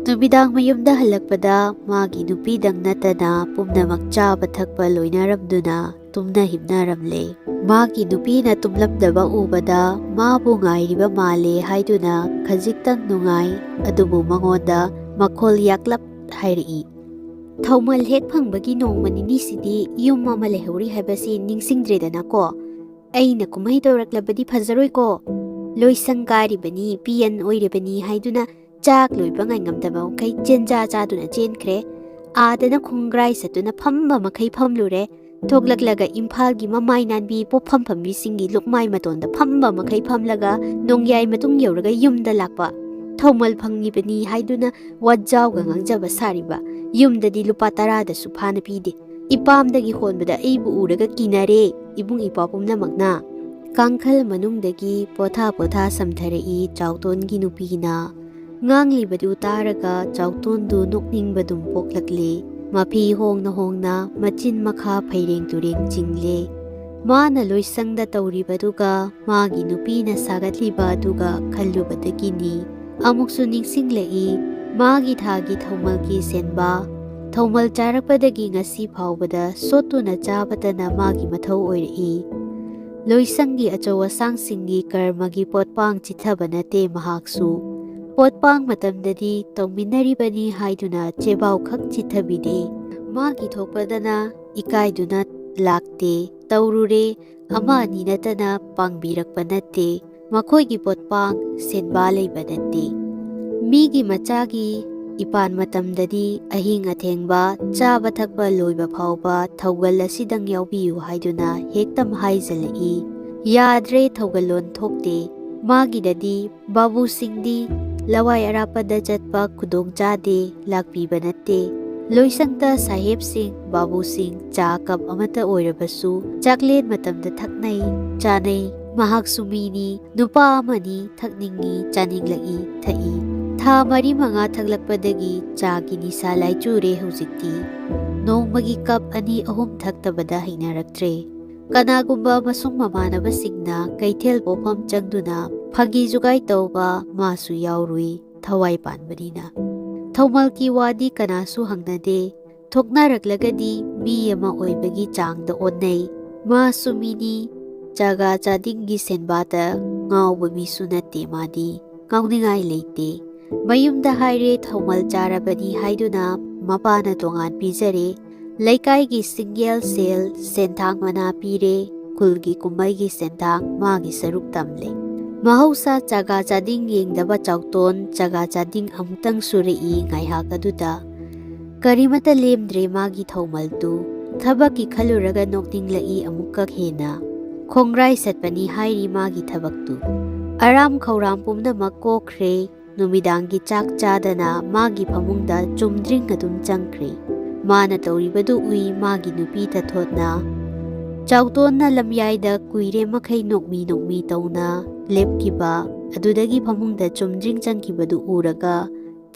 ꯅꯨꯃꯤꯗꯥꯡ ꯃꯌꯨꯝꯗ ꯍꯜꯂꯛꯄꯗ ꯃꯥꯒꯤ ꯅꯨꯄꯤꯗꯪ ꯅꯠꯇꯅ ꯄꯨꯝꯅꯃꯛ ꯆꯥꯕ ꯊꯛꯄ ꯂꯣꯏꯅꯔꯝꯗꯨꯅ ꯇꯨꯝꯅ ꯍꯤꯞꯅꯔꯝꯂꯦ꯫ ꯃꯥꯒꯤ ꯅꯨꯄꯤꯅ ꯇꯨꯝꯂꯝꯗꯕ ꯎꯕꯗ ꯃꯥꯕꯨ ꯉꯥꯏꯔꯤꯕ ꯃꯥꯜꯂꯦ ꯍꯥꯏꯗꯨꯅ ꯈꯖꯤꯛꯇꯪ ꯅꯨꯡꯉꯥꯏ, ꯑꯗꯨꯕꯨ ꯃꯉꯣꯟꯗ ꯃꯈꯣꯜ ꯌꯥꯛꯂꯞ ꯍꯥꯏꯔꯛꯏ꯫ ꯊꯧꯃꯜ ꯍꯦꯛ ꯐꯪꯕꯒꯤ ꯅꯣꯡꯃ ꯅꯤꯅꯤꯁꯤꯗꯤ ꯌꯨꯝ ꯑꯃ ꯂꯩꯍꯧꯔꯤ ꯍꯥꯏꯕꯁꯤ ꯅꯤꯡꯁꯤꯡꯗ꯭ꯔꯦꯗꯅꯀꯣ꯫ ꯑꯩꯅ ꯀꯨꯝꯍꯩ ꯇꯧꯔꯛꯂꯕꯗꯤ ꯐꯖꯔꯣꯏꯀꯣ꯫ ꯂꯣꯏꯁꯪ ꯀꯥꯔꯤꯕꯅꯤ, ꯄꯤꯌꯟ ꯑꯣꯏꯔꯤꯕꯅꯤ ꯍꯥꯏꯗꯨꯅ ꯆꯥꯛ ꯂꯣꯏꯕ ꯉꯥꯏꯉꯝꯗꯕ ꯃꯈꯩ ꯆꯦꯟꯖꯥ ꯆꯥꯗꯨꯅ ꯆꯦꯟꯈ꯭ꯔꯦ꯫ ꯑꯥꯗꯅ ꯈꯣꯡꯒ꯭ꯔꯥꯏ ꯆꯠꯇꯨꯅ ꯐꯝꯕ ꯃꯈꯩ ꯐꯝꯂꯨꯔꯦ꯫ ꯊꯣꯛꯂꯛꯂꯒ ꯏꯝꯐꯥꯜꯒꯤ ꯃꯃꯥꯏ ꯅꯥꯟꯕꯤ ꯄꯣꯠꯐꯝ ꯐꯝꯕꯤꯁꯤꯡꯒꯤ ꯂꯨꯛꯃꯥꯏ ꯃꯇꯣꯟꯗ ꯐꯝꯕ ꯃꯈꯩ ꯐꯝꯂꯒ ꯅꯣꯡꯌꯥꯏ ꯃꯇꯨꯡ ꯌꯧꯔꯒ ꯌꯨꯝꯗ ꯂꯥꯛꯄ꯫ ꯊꯧꯃꯜ ꯐꯪꯉꯤꯕꯅꯤ ꯍꯥꯏꯗꯨꯅ ꯋꯥꯖꯥꯎꯒ ꯉꯥꯡꯖꯕ ꯁꯥꯔꯤꯕ꯫ ꯌꯨꯝꯗꯗꯤ ꯂꯨꯄꯥ ꯇꯔꯥꯗꯁꯨ ꯐꯥꯅ ꯄꯤꯗꯦ꯫ ꯏꯄꯥꯝꯗꯒꯤ ꯍꯣꯟꯕꯗ ꯑꯩꯕꯨ ꯎꯔꯒ ꯀꯤꯅꯔꯦ ꯏꯕꯨꯡ ꯏꯄ꯭ꯋꯥ ꯄꯨꯝꯅꯃꯛꯅ꯫ ꯀꯥꯡꯈꯜ ꯃꯅꯨꯡꯗꯒꯤ ꯄꯣꯊꯥ ꯄꯣꯊꯥ ꯁꯝꯊꯔꯛꯏ ꯆꯥꯎꯇꯣꯟꯒꯤ ꯅꯨꯄꯤꯅ꯫ ꯉꯥꯡꯂꯤꯕꯗꯨ ꯇꯥꯔꯒ ꯆꯥꯎꯇꯣꯟꯗꯨ ꯅꯣꯛꯅꯤꯡꯕꯗꯨꯝ ꯄꯣꯛꯂꯛꯂꯦ꯫ ꯃꯐꯤ ꯍꯣꯡꯅ ꯍꯣꯡꯅ ꯃꯆꯤꯟ ꯃꯈꯥ ꯐꯩꯔꯦꯡ ꯇꯨꯔꯦꯡ ꯆꯤꯡꯂꯦ꯫ ꯃꯥꯅ ꯂꯣꯏꯁꯪꯗ ꯇꯧꯔꯤꯕꯗꯨꯒ ꯃꯥꯒꯤ ꯅꯨꯄꯤꯅ ꯁꯥꯒꯠꯂꯤꯕ ꯑꯗꯨꯒ ꯈꯜꯂꯨꯕꯗꯒꯤꯅꯤ꯫ ꯑꯃꯨꯛꯁꯨ ꯅꯤꯡꯁꯤꯡꯂꯛꯏ, ꯃꯥꯒꯤ ꯊꯥꯒꯤ ꯊꯧꯃꯜꯒꯤ ꯁꯦꯟꯕꯥ꯫ ꯊꯧꯃꯜ ꯆꯥꯔꯛꯄꯗꯒꯤ ꯉꯁꯤ ꯐꯥꯎꯕꯗ ꯁꯣꯠꯇꯨꯅ ꯆꯥꯕꯇꯅ ꯃꯥꯒꯤ ꯃꯊꯧ ꯑꯣꯏꯔꯛꯏ꯫ ꯂꯣꯏꯁꯪꯒꯤ ꯑꯆꯧ ꯑꯁꯥꯡꯁꯤꯡꯒꯤ ꯀꯔꯃꯒꯤ ꯄꯣꯠꯄꯥꯡ ꯆꯤꯊꯕ ꯅꯠꯇꯦ ꯃꯍꯥꯛꯁꯨ꯫ ꯄꯣꯠꯄꯥꯡ ꯃꯇꯝꯗꯗꯤ ꯇꯧꯃꯤꯟꯅꯔꯤꯕꯅꯤ ꯍꯥꯏꯗꯨꯅ ꯆꯦꯕꯥꯎꯈꯛ ꯆꯤꯊꯕꯤꯗꯦ꯫ ꯃꯥꯒꯤ ꯊꯣꯛꯄꯗꯅ ꯏꯀꯥꯏꯗꯨꯅ ꯂꯥꯛꯇꯦ꯫ ꯇꯧꯔꯨꯔꯦ, ꯑꯃ ꯑꯅꯤ ꯅꯠꯇꯅ ꯄꯥꯡꯕꯤꯔꯛꯄ ꯅꯠꯇꯦ꯫ ꯃꯈꯣꯏꯒꯤ ꯄꯣꯠꯄꯥꯡ ꯁꯦꯟꯕꯥ ꯂꯩꯕ ꯅꯠꯇꯦ꯫ ꯃꯤꯒꯤ ꯃꯆꯥꯒꯤ ꯏꯄꯥꯟ ꯃꯇꯝꯗꯗꯤ ꯑꯍꯤꯡ ꯑꯊꯦꯡꯕ, ꯆꯥꯕ ꯊꯛꯄ ꯂꯣꯏꯕ ꯐꯥꯎꯕ ꯊꯧꯒꯜ ꯑꯁꯤꯗꯪ ꯌꯥꯎꯕꯤꯌꯨ ꯍꯥꯏꯗꯨꯅ ꯍꯦꯛꯇ ꯍꯥꯏꯖꯜꯂꯛꯏ꯫ ꯌꯥꯗ꯭ꯔꯦ, ꯊꯧꯒꯜꯂꯣꯟ ꯊꯣꯛꯇꯦ꯫ ꯃꯥꯒꯤꯗꯗꯤ ꯕꯥꯕꯨꯁꯤꯡꯗꯤ ꯂꯋꯥꯏ ꯑꯔꯥꯞꯄꯗ ꯆꯠꯄ ꯈꯨꯗꯣꯡ ꯆꯥꯗꯦ, ꯂꯥꯛꯄꯤꯕ ꯅꯠꯇꯦ꯫ ꯂꯣꯏꯁꯪꯗ ꯁꯥꯍꯦꯕꯁꯤꯡ, ꯕꯥꯕꯨꯁꯤꯡ ꯆꯥ ꯀꯞ ꯑꯃꯠꯇ ꯑꯣꯏꯔꯕꯁꯨ ꯆꯥꯛꯂꯦꯟ ꯃꯇꯝꯗ ꯊꯛꯅꯩ, ꯆꯥꯅꯩ꯫ ꯃꯍꯥꯛꯁꯨ ꯃꯤꯅꯤ, ꯅꯨꯄꯥ ꯑꯃꯅꯤ, ꯊꯛꯅꯤꯡꯏ, ꯆꯥꯅꯤꯡꯂꯛꯏ, ꯊꯛꯏ꯫ ꯊꯥ ꯃꯔꯤ ꯃꯉꯥ ꯊꯛꯂꯛꯄꯗꯒꯤ ꯆꯥꯒꯤ ꯅꯤꯁꯥ ꯂꯥꯏꯆꯨꯔꯦ ꯍꯧꯖꯤꯛꯇꯤ꯫ ꯅꯣꯡꯃꯒꯤ ꯀꯞ ꯑꯅꯤ ꯑꯍꯨꯝ ꯊꯛꯇꯕꯗ ꯍꯩꯅꯔꯛꯇ꯭ꯔꯦ꯫ ꯀꯅꯥꯒꯨꯝꯕ ꯃꯁꯨꯡ ꯃꯃꯥꯟꯅꯕꯁꯤꯡꯅ ꯀꯩꯊꯦꯜ ꯄꯣꯛꯐꯝ ꯆꯪꯗꯨꯅ ꯐꯥꯒꯤ ꯖꯨꯒꯥꯏ ꯇꯧꯕ ꯃꯥꯁꯨ ꯌꯥꯎꯔꯨꯏ, ꯊꯋꯥꯏ ꯄꯥꯟꯕꯅꯤꯅ꯫ ꯊꯧꯃꯜꯒꯤ ꯋꯥꯗꯤ ꯀꯅꯥꯁꯨ ꯍꯪꯅꯗꯦ꯫ ꯊꯣꯛꯅꯔꯛꯂꯒꯗꯤ ꯃꯤ ꯑꯃ ꯑꯣꯏꯕꯒꯤ ꯆꯥꯡꯗ ꯑꯣꯟꯅꯩ꯫ ꯃꯥꯁꯨ ꯃꯤꯅꯤ, ꯆꯥꯒꯥ ꯆꯥꯗꯤꯡꯒꯤ ꯁꯦꯟꯕꯥꯗ ꯉꯥꯎꯕ ꯃꯤꯁꯨ ꯅꯠꯇꯦ ꯃꯥꯗꯤ꯫ ꯉꯥꯎꯅꯤꯡꯉꯥꯏ ꯂꯩꯇꯦ꯫ ꯃꯌꯨꯝꯗ ꯍꯥꯏꯔꯦ ꯊꯧꯃꯜ ꯆꯥꯔꯕꯅꯤ ꯍꯥꯏꯗꯨꯅ ꯃꯄꯥꯅ ꯇꯣꯉꯥꯟ ꯄꯤꯖꯔꯦ꯫ ꯂꯩꯀꯥꯏꯒꯤ ꯁꯤꯡꯒꯦꯜ ꯁꯦꯜ ꯁꯦꯟꯊꯥꯡ ꯃꯅꯥ ꯄꯤꯔꯦ꯫ ꯈꯨꯜꯒꯤ ꯀꯨꯝꯍꯩꯒꯤ ꯁꯦꯟꯊꯥꯡ ꯃꯥꯒꯤ ꯁꯔꯨꯛ ꯇꯝꯂꯦ꯫ ꯃꯍꯧꯁꯥ ꯆꯥꯒꯥ ꯆꯥꯗꯤꯡ ꯌꯦꯡꯗꯕ ꯆꯥꯎꯇꯣꯟ ꯆꯥꯒꯥ ꯆꯥꯗꯤꯡ ꯑꯃꯨꯛꯇꯪ ꯁꯨꯔꯛꯏ ꯉꯥꯏꯍꯥꯛ ꯑꯗꯨꯗ꯫ ꯀꯔꯤꯃꯠꯇ ꯂꯦꯝꯗ꯭ꯔꯦ ꯃꯥꯒꯤ ꯊꯧꯃꯜꯗꯨ꯫ ꯊꯕꯛꯀꯤ ꯈꯜꯂꯨꯔꯒ ꯅꯣꯛꯅꯤꯡꯂꯛꯏ ꯑꯃꯨꯛꯀ ꯍꯦꯟꯅ꯫ ꯈꯣꯡꯒ꯭ꯔꯥꯏ ꯁꯠꯄꯅꯤ ꯍꯥꯏꯔꯤ ꯃꯥꯒꯤ ꯊꯕꯛꯇꯨ꯫ ꯑꯔꯥꯝ ꯈꯧꯔꯥꯡ ꯄꯨꯝꯅꯃꯛ ꯀꯣꯛꯈ꯭ꯔꯦ꯫ ꯅꯨꯃꯤꯗꯥꯡꯒꯤ ꯆꯥꯛ ꯆꯥꯗꯅ ꯃꯥꯒꯤ ꯐꯃꯨꯡꯗ ꯆꯨꯝꯗ꯭ꯔꯤꯡ ꯑꯗꯨꯝ ꯆꯪꯈ꯭ꯔꯦ꯫ ꯃꯥꯅ ꯇꯧꯔꯤꯕꯗꯨ ꯎꯏ ꯃꯥꯒꯤ ꯅꯨꯄꯤ ꯇꯊꯣꯠꯅ꯫ ꯆꯥꯎꯇꯣꯟꯅ ꯂꯝꯌꯥꯏꯗ ꯀꯨꯏꯔꯦ ꯃꯈꯩ ꯅꯣꯛꯃꯤ ꯅꯣꯛꯃꯤ ꯇꯧꯅ ꯂꯦꯞꯈꯤꯕ ꯑꯗꯨꯗꯒꯤ ꯐꯃꯨꯡꯗ ꯆꯨꯝꯗ꯭ꯔꯤꯡ ꯆꯪꯈꯤꯕꯗꯨ ꯎꯔꯒ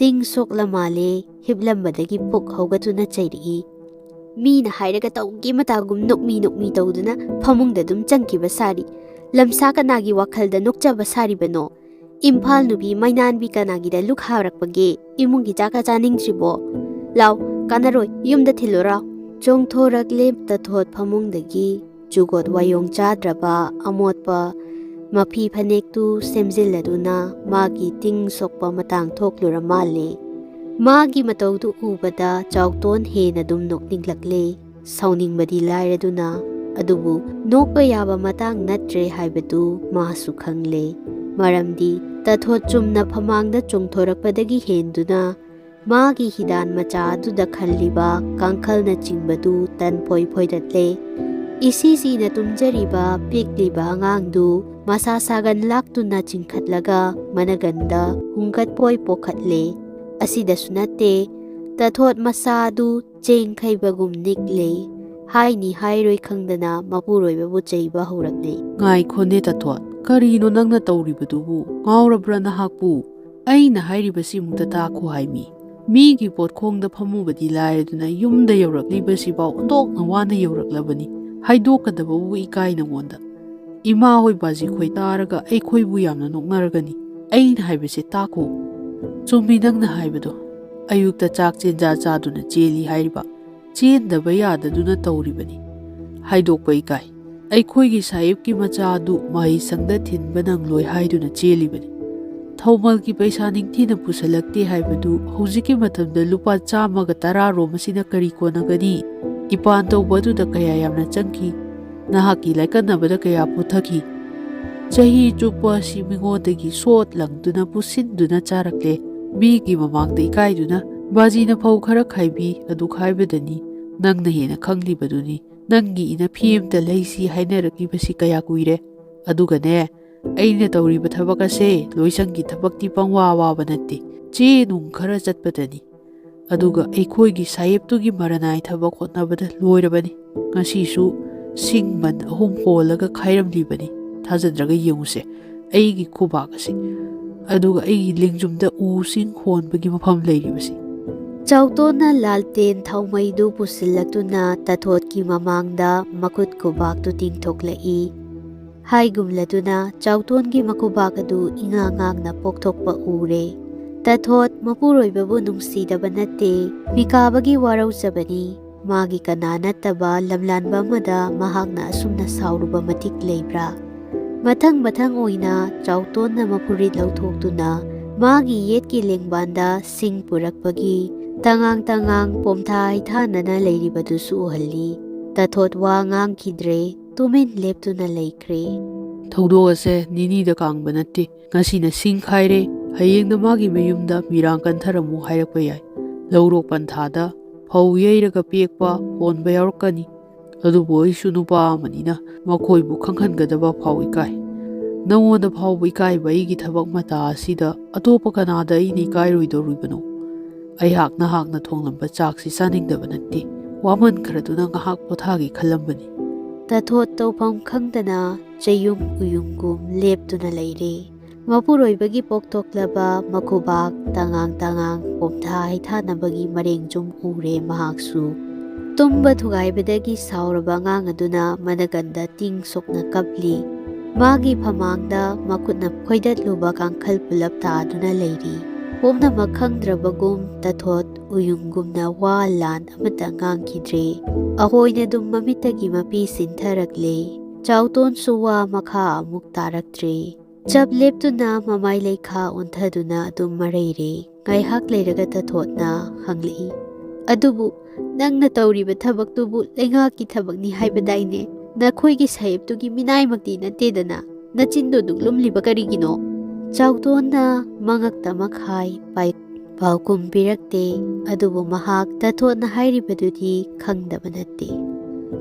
ꯇꯤꯡ ꯁꯣꯛꯂ ꯃꯥꯜꯂꯦ, ꯍꯤꯞꯂꯝꯕꯗꯒꯤ ꯄꯨꯛ ꯍꯧꯒꯠꯇꯨꯅ ꯆꯩꯔꯛꯏ꯫ "ꯃꯤꯅ ꯍꯥꯏꯔꯒ ꯇꯧꯒꯦ ꯃꯇꯥꯒꯨꯝ ꯅꯣꯛꯃꯤ ꯅꯣꯛꯃꯤ ꯇꯧꯗꯨꯅ ꯐꯃꯨꯡꯗ ꯑꯗꯨꯝ ꯆꯪꯈꯤꯕ ꯁꯥꯔꯤ꯫ ꯂꯝꯁꯥ ꯀꯅꯥꯒꯤ ꯋꯥꯈꯜꯗ ꯅꯣꯛꯆꯕ ꯁꯥꯔꯤꯕꯅꯣ? ꯏꯝꯐꯥꯜ ꯅꯨꯄꯤ ꯃꯩꯅꯥꯟꯕꯤ ꯀꯅꯥꯒꯤꯗ ꯂꯨꯛ ꯍꯥꯔꯛꯄꯒꯦ? ꯏꯃꯨꯡꯒꯤ ꯆꯥꯛꯀ ꯆꯥꯅꯤꯡꯗ꯭ꯔꯤꯕꯣ? ꯂꯥꯎ, ꯀꯥꯟꯅꯔꯣꯏ, ꯌꯨꯝꯗ ꯊꯤꯜꯂꯨꯔꯥꯎ꯫" ꯆꯣꯡꯊꯣꯔꯛꯂꯦ ꯇꯊꯣꯠ ꯐꯃꯨꯡꯗꯒꯤ꯫ ꯖꯨꯒꯣꯠ ꯋꯥꯌꯣꯡ ꯆꯥꯗ꯭ꯔꯕ ꯑꯃꯣꯠꯄ ꯃꯐꯤ ꯐꯅꯦꯛꯇꯨ ꯁꯦꯝꯖꯤꯜꯂꯗꯨꯅ ꯃꯥꯒꯤ ꯇꯤꯡ ꯁꯣꯛꯄ ꯃꯇꯥꯡ ꯊꯣꯛꯂꯨꯔ ꯃꯥꯜꯂꯦ꯫ ꯃꯥꯒꯤ ꯃꯇꯧꯗꯨ ꯎꯕꯗ ꯆꯥꯎꯇꯣꯟ ꯍꯦꯟꯅ ꯑꯗꯨꯝ ꯅꯣꯛꯅꯤꯡꯂꯛꯂꯦ꯫ ꯁꯥꯎꯅꯤꯡꯕꯗꯤ ꯂꯥꯏꯔꯗꯨꯅ, ꯑꯗꯨꯕꯨ ꯅꯣꯛꯄ ꯌꯥꯕ ꯃꯇꯥꯡ ꯅꯠꯇ꯭ꯔꯦ ꯍꯥꯏꯕꯗꯨ ꯃꯥꯁꯨ ꯈꯪꯂꯦ꯫ ꯃꯔꯝꯗꯤ ꯇꯊꯣꯠ ꯆꯨꯝꯅ ꯐꯃꯥꯡꯗ ꯆꯣꯡꯊꯣꯔꯛꯄꯗꯒꯤ ꯍꯦꯟꯗꯨꯅ ꯃꯥꯒꯤ ꯍꯤꯗꯥꯟ ꯃꯆꯥ ꯑꯗꯨꯗ ꯈꯜꯂꯤꯕ ꯀꯥꯡꯈꯜꯅꯆꯤꯡꯕꯗꯨ ꯇꯟ ꯐꯣꯏ ꯐꯣꯏꯗꯠꯂꯦ꯫ ꯏꯁꯤ ꯁꯤꯅ ꯇꯨꯝꯖꯔꯤꯕ ꯄꯤꯛꯂꯤꯕ ꯑꯉꯥꯡꯗꯨ ꯃꯁꯥ ꯁꯥꯒꯟ ꯂꯥꯛꯇꯨꯅ ꯆꯤꯡꯈꯠꯂꯒ ꯃꯅꯒꯟꯗ ꯍꯨꯡꯒꯠꯄꯣꯏ ꯄꯣꯛꯈꯠꯂꯦ꯫ ꯑꯁꯤꯗꯁꯨ ꯅꯠꯇꯦ, ꯇꯥꯊꯣꯠ ꯃꯁꯥ ꯑꯗꯨ ꯆꯦꯡ ꯈꯩꯕꯒꯨꯝ ꯅꯤꯛꯂꯦ꯫ ꯍꯥꯏꯅꯤ ꯍꯥꯏꯔꯣꯏ ꯈꯪꯗꯅ ꯃꯄꯨꯔꯣꯏꯕꯕꯨ ꯆꯩꯕ ꯍꯧꯔꯛꯂꯦ꯫ "ꯉꯥꯏꯈꯣꯅꯦ ꯇꯥꯊꯣꯠ, ꯀꯔꯤꯅꯣ ꯅꯪꯅ ꯇꯧꯔꯤꯕꯗꯨꯕꯨ? ꯉꯥꯎꯔꯕ꯭ꯔꯥ ꯅꯍꯥꯛꯄꯨ? ꯑꯩꯅ ꯍꯥꯏꯔꯤꯕꯁꯤ ꯑꯃꯨꯛꯇ ꯇꯥꯈꯣ ꯍꯥꯏꯃꯤ꯫ ꯃꯤꯒꯤ ꯄꯣꯠꯈꯣꯡꯗ ꯐꯝꯃꯨꯕꯗꯤ ꯂꯥꯏꯔꯗꯅ ꯌꯨꯝꯗ ꯌꯧꯔꯛꯂꯤꯕꯁꯤꯐꯥꯎ ꯑꯣꯟꯊꯣꯛꯅ ꯋꯥꯅ ꯌꯧꯔꯛꯂꯕꯅꯤ꯫ ꯍꯥꯏꯗꯣꯛꯀꯗꯕꯕꯨ ꯏꯀꯥꯏ ꯅꯉꯣꯟꯗ꯫ ꯏꯃꯥ ꯍꯣꯏ ꯕꯥꯖꯤ ꯈꯣꯏ ꯇꯥꯔꯒ ꯑꯩꯈꯣꯏꯕꯨ ꯌꯥꯝꯅ ꯅꯣꯛꯅꯔꯒꯅꯤ꯫ ꯑꯩꯅ ꯍꯥꯏꯕꯁꯦ ꯇꯥꯈꯣ꯫ ꯆꯨꯝꯃꯤ ꯅꯪꯅ ꯍꯥꯏꯕꯗꯣ꯫ ꯑꯌꯨꯛꯇ ꯆꯥꯛ ꯆꯦꯟꯖꯥ ꯆꯥꯗꯨꯅ ꯆꯦꯜꯂꯤ ꯍꯥꯏꯔꯤꯕ꯫ ꯆꯦꯟꯗꯕ ꯌꯥꯗꯗꯨꯅ ꯇꯧꯔꯤꯕꯅꯤ꯫ ꯍꯥꯏꯗꯣꯛꯄ ꯏꯀꯥꯏ꯫ ꯑꯩꯈꯣꯏꯒꯤ ꯁꯥꯍꯦꯕꯀꯤ ꯃꯆꯥ ꯑꯗꯨ ꯃꯍꯩꯁꯪꯗ ꯊꯤꯟꯕ ꯅꯪꯂꯣꯏ ꯍꯥꯏꯗꯨꯅ ꯆꯦꯜꯂꯤꯕꯅꯤ꯫ ꯊꯧꯃꯜꯒꯤ ꯄꯩꯁꯥ ꯅꯤꯡꯊꯤꯅ ꯄꯨꯁꯜꯂꯛꯇꯦ ꯍꯥꯏꯕꯗꯨ ꯍꯧꯖꯤꯛꯀꯤ ꯃꯇꯝꯗ ꯂꯨꯄꯥ ꯆꯥꯝꯃꯒ ꯇꯔꯥ ꯔꯣꯝ ꯑꯁꯤꯅ ꯀꯔꯤ ꯀꯣꯟꯅꯒꯅꯤ? ꯏꯄꯥꯟ ꯇꯧꯕ ꯑꯗꯨꯗ ꯀꯌꯥ ꯌꯥꯝꯅ ꯆꯪꯈꯤ? ꯅꯍꯥꯛꯀꯤ ꯂꯥꯏꯀꯠꯅꯕꯗ ꯀꯌꯥ ꯄꯨꯊꯈꯤ? ꯆꯍꯤ ꯆꯨꯞꯄ ꯑꯁꯤ ꯃꯤꯉꯣꯟꯗꯒꯤ ꯁꯣꯠ ꯂꯪꯗꯨꯅ ꯄꯨꯁꯤꯟꯗꯨꯅ ꯆꯥꯔꯛꯂꯦ꯫ ꯃꯤꯒꯤ ꯃꯃꯥꯡꯗ ꯏꯀꯥꯏꯗꯨꯅ ꯕꯥꯖꯤꯅ ꯐꯧ ꯈꯔ ꯈꯥꯏꯕꯤ, ꯑꯗꯨ ꯈꯥꯏꯕꯗꯅꯤ꯫ ꯅꯪꯅ ꯍꯦꯟꯅ ꯈꯪꯂꯤꯕꯗꯨꯅꯤ꯫ ꯅꯪꯒꯤ ꯏꯅ ꯐꯤ ꯑꯃꯇ ꯂꯩꯁꯤ ꯍꯥꯏꯅꯔꯛꯂꯤꯕꯁꯤ ꯀꯌꯥ ꯀꯨꯏꯔꯦ? ꯑꯗꯨꯒꯅꯦ, ꯑꯩꯅ ꯇꯧꯔꯤꯕ ꯊꯕꯛ ꯑꯁꯦ ꯂꯣꯏꯁꯪꯒꯤ ꯊꯕꯛꯇꯤ ꯄꯪꯋꯥ ꯋꯥꯕ ꯅꯠꯇꯦ꯫ ꯆꯦ ꯅꯨꯡ ꯈꯔ ꯆꯠꯄꯗꯅꯤ꯫ ꯑꯗꯨꯒ ꯑꯩꯈꯣꯏꯒꯤ ꯁꯥꯍꯦꯕꯇꯨꯒꯤ ꯃꯔꯅꯥꯏ ꯊꯕꯛ ꯍꯣꯠꯅꯕꯗ ꯂꯣꯏꯔꯕꯅꯤ꯫ ꯉꯁꯤꯁꯨ ꯁꯤꯡ ꯃꯟ ꯑꯍꯨꯝ ꯍꯣꯜꯂꯒ ꯈꯥꯏꯔꯝꯂꯤꯕꯅꯤ꯫ ꯊꯥꯖꯗ꯭ꯔꯒ ꯌꯦꯡꯉꯨꯁꯦ꯫ ꯑꯩꯒꯤ ꯈꯨꯕꯥꯛ ꯑꯁꯤ, ꯑꯗꯨꯒ ꯑꯩꯒꯤ ꯂꯦꯡꯖꯨꯝꯗ ꯎꯁꯤꯡ ꯍꯣꯟꯕꯒꯤ ꯃꯐꯝ ꯂꯩꯔꯤꯕꯁꯤ꯫ ꯆꯥꯎꯇꯣꯟꯅ ꯂꯥꯜꯇꯦꯟ ꯊꯥꯎꯃꯩꯗꯨ ꯄꯨꯁꯤꯜꯂꯛꯇꯨꯅ ꯇꯥꯊꯣꯠꯀꯤ ꯃꯃꯥꯡꯗ ꯃꯈꯨꯠ ꯈꯨꯕꯥꯛꯇꯨ ꯇꯤꯡꯊꯣꯛꯂꯛꯏ꯫ ꯍꯥꯏꯒꯨꯝꯂꯗꯨꯅ ꯆꯥꯎꯇꯣꯟꯒꯤ ꯃꯈꯨꯕꯥꯛ ꯑꯗꯨ ꯏꯉꯥꯡ ꯉꯥꯡꯅ ꯄꯣꯛꯊꯣꯛꯄ ꯎꯔꯦ꯫ ꯇꯥꯊꯣꯠ ꯃꯄꯨꯔꯣꯏꯕꯕꯨ ꯅꯨꯡꯁꯤꯗꯕ ꯅꯠꯇꯦ, ꯃꯤꯀꯥꯕꯒꯤ ꯋꯥꯔꯧꯖꯕꯅꯤ꯫ ꯃꯥꯒꯤ ꯀꯅꯥ ꯅꯠꯇꯕ ꯂꯝꯂꯥꯟꯕ ꯑꯃꯗ ꯃꯍꯥꯛꯅ ꯑꯁꯨꯝꯅ ꯁꯥꯎꯔꯨꯕ ꯃꯇꯤꯛ ꯂꯩꯕ꯭ꯔꯥ? ꯃꯊꯪ ꯃꯊꯪ ꯑꯣꯏꯅ ꯆꯥꯎꯇꯣꯟꯅ ꯃꯐꯨꯔꯤꯠ ꯂꯧꯊꯣꯛꯇꯨꯅ ꯃꯥꯒꯤ ꯌꯦꯠꯀꯤ ꯂꯦꯡꯕꯥꯟꯗ ꯁꯤꯡ ꯄꯨꯔꯛꯄꯒꯤ ꯇꯉꯥꯡ ꯇꯉꯥꯡ ꯄꯣꯝꯊꯥ ꯍꯩꯊꯥꯅꯅ ꯂꯩꯔꯤꯕꯗꯨꯁꯨ ꯎꯍꯜꯂꯤ꯫ ꯇꯥꯊꯣꯠ ꯋꯥ ꯉꯥꯡꯈꯤꯗ꯭ꯔꯦ, ꯇꯨꯃꯤꯟ ꯂꯦꯞꯇꯨꯅ ꯂꯩꯈ꯭ꯔꯦ꯫ ꯊꯧꯗꯣꯛ ꯑꯁꯦ ꯅꯤꯅꯤꯗ ꯀꯥꯡꯕ ꯅꯠꯇꯦ꯫ ꯉꯁꯤꯅ ꯁꯤꯡ ꯈꯥꯏꯔꯦ, ꯍꯌꯦꯡꯅ ꯃꯥꯒꯤ ꯃꯌꯨꯝꯗ ꯃꯤꯔꯥꯡ ꯀꯟꯊꯔꯝꯃꯨ ꯍꯥꯏꯔꯛꯄ ꯌꯥꯏ꯫ ꯂꯧꯔꯣꯛ ꯄꯟꯊꯥꯗ ꯐꯧ ꯌꯩꯔꯒ ꯄꯦꯛꯄ ꯍꯣꯟꯕ ꯌꯥꯎꯔꯛꯀꯅꯤ꯫ ꯑꯗꯨꯕꯨ ꯑꯩꯁꯨ ꯅꯨꯄꯥ ꯑꯃꯅꯤꯅ ꯃꯈꯣꯏꯕꯨ ꯈꯪꯍꯟꯒꯗꯕ ꯐꯥꯎ ꯏꯀꯥꯏ꯫ ꯅꯉꯣꯟꯗ ꯐꯥꯎꯕ ꯏꯀꯥꯏꯕ ꯑꯩꯒꯤ ꯊꯕꯛ ꯃꯇꯥ ꯑꯁꯤꯗ ꯑꯇꯣꯞꯄ ꯀꯅꯥꯗ ꯑꯩꯅ ꯏꯀꯥꯏꯔꯣꯏꯗꯧꯔꯤꯕꯅꯣ? ꯑꯩꯍꯥꯛ ꯅꯍꯥꯛꯅ ꯊꯣꯡꯂꯝꯕ ꯆꯥꯛꯁꯤ ꯆꯥꯅꯤꯡꯗꯕ ꯅꯠꯇꯦ꯫ ꯋꯥꯃꯟꯈ꯭ꯔꯗꯨꯅ ꯉꯥꯏꯍꯥꯛ ꯄꯣꯊꯥꯒꯦ ꯈꯜꯂꯝꯕꯅꯤ꯫ ꯇꯥꯊꯣꯠ ꯇꯧꯐꯝ ꯈꯪꯗꯅ ꯆꯌꯨꯝ ꯎꯌꯨꯡꯒꯨꯝ ꯂꯦꯞꯇꯨꯅ ꯂꯩꯔꯦ꯫ ꯃꯄꯨꯔꯣꯏꯕꯒꯤ ꯄꯣꯛꯊꯣꯛꯂꯕ ꯃꯈꯨꯕꯥꯛ ꯇꯉꯥꯡ ꯇꯉꯥꯡ ꯄꯣꯝꯊꯥ ꯍꯩꯊꯥꯅꯕꯒꯤ ꯃꯔꯦꯡ ꯆꯨꯝ ꯎꯔꯦ ꯃꯍꯥꯛꯁꯨ꯫ ꯇꯨꯝꯕ ꯊꯨꯒꯥꯏꯕꯗꯒꯤ ꯁꯥꯎꯔꯕ ꯑꯉꯥꯡ ꯑꯗꯨꯅ ꯃꯅꯒꯟꯗ ꯇꯤꯡ ꯁꯣꯛꯅ ꯀꯞꯂꯤ꯫ ꯃꯥꯒꯤ ꯐꯃꯥꯡꯗ ꯃꯈꯨꯠꯅ ꯈꯣꯏꯗꯠꯂꯨꯕ ꯀꯥꯡꯈꯜ ꯄꯨꯂꯞ ꯇꯥꯗꯨꯅ ꯂꯩꯔꯤ꯫ ꯄꯨꯝꯅꯃꯛ ꯈꯪꯗ꯭ꯔꯕꯒꯨꯝ ꯇꯥꯊꯣꯠ ꯎꯌꯨꯡꯒꯨꯝꯅ ꯋꯥ ꯂꯥꯟ ꯑꯃꯠꯇ ꯉꯥꯡꯈꯤꯗ꯭ꯔꯦ꯫ ꯑꯍꯣꯏꯅ ꯑꯗꯨꯝ ꯃꯃꯤꯠꯇꯒꯤ ꯃꯄꯤ ꯁꯤꯟꯊꯔꯛꯂꯦ꯫ ꯆꯥꯎꯇꯣꯟꯁꯨ ꯋꯥ ꯃꯈꯥ ꯑꯃꯨꯛ ꯇꯥꯔꯛꯇ꯭ꯔꯦ꯫ ꯆꯞ ꯂꯦꯞꯇꯨꯅ ꯃꯃꯥꯏ ꯂꯩꯈꯥ ꯑꯣꯟꯊꯗꯨꯅ ꯑꯗꯨꯝ ꯃꯔꯩꯔꯦ꯫ ꯉꯥꯏꯍꯥꯛ ꯂꯩꯔꯒ ꯇꯥꯊꯣꯠꯅ ꯍꯪꯂꯛꯏ, "ꯑꯗꯨꯕꯨ ꯅꯪꯅ ꯇꯧꯔꯤꯕ ꯊꯕꯛꯇꯨꯕꯨ ꯂꯩꯉꯥꯛꯀꯤ ꯊꯕꯛꯅꯤ ꯍꯥꯏꯕꯗꯥꯏꯅꯦ? ꯅꯈꯣꯏꯒꯤ ꯁꯥꯍꯦꯕꯇꯨꯒꯤ ꯃꯤꯅꯥꯏꯃꯛꯇꯤ ꯅꯠꯇꯦꯗꯅ꯫ ꯅꯆꯤꯟꯗꯨ ꯑꯗꯨꯛ ꯂꯨꯝꯂꯤꯕ ꯀꯔꯤꯒꯤꯅꯣ?" ꯆꯥꯎꯇꯣꯟꯅ ꯃꯉꯛꯇ ꯃꯈꯥꯏ ꯄꯥꯏ-, ꯄꯥꯎꯈꯨꯝ ꯄꯤꯔꯛꯇꯦ꯫ ꯑꯗꯨꯕꯨ ꯃꯍꯥꯛ ꯇꯥꯊꯣꯠꯅ ꯍꯥꯏꯔꯤꯕꯗꯨꯗꯤ ꯈꯪꯗꯕ ꯅꯠꯇꯦ꯫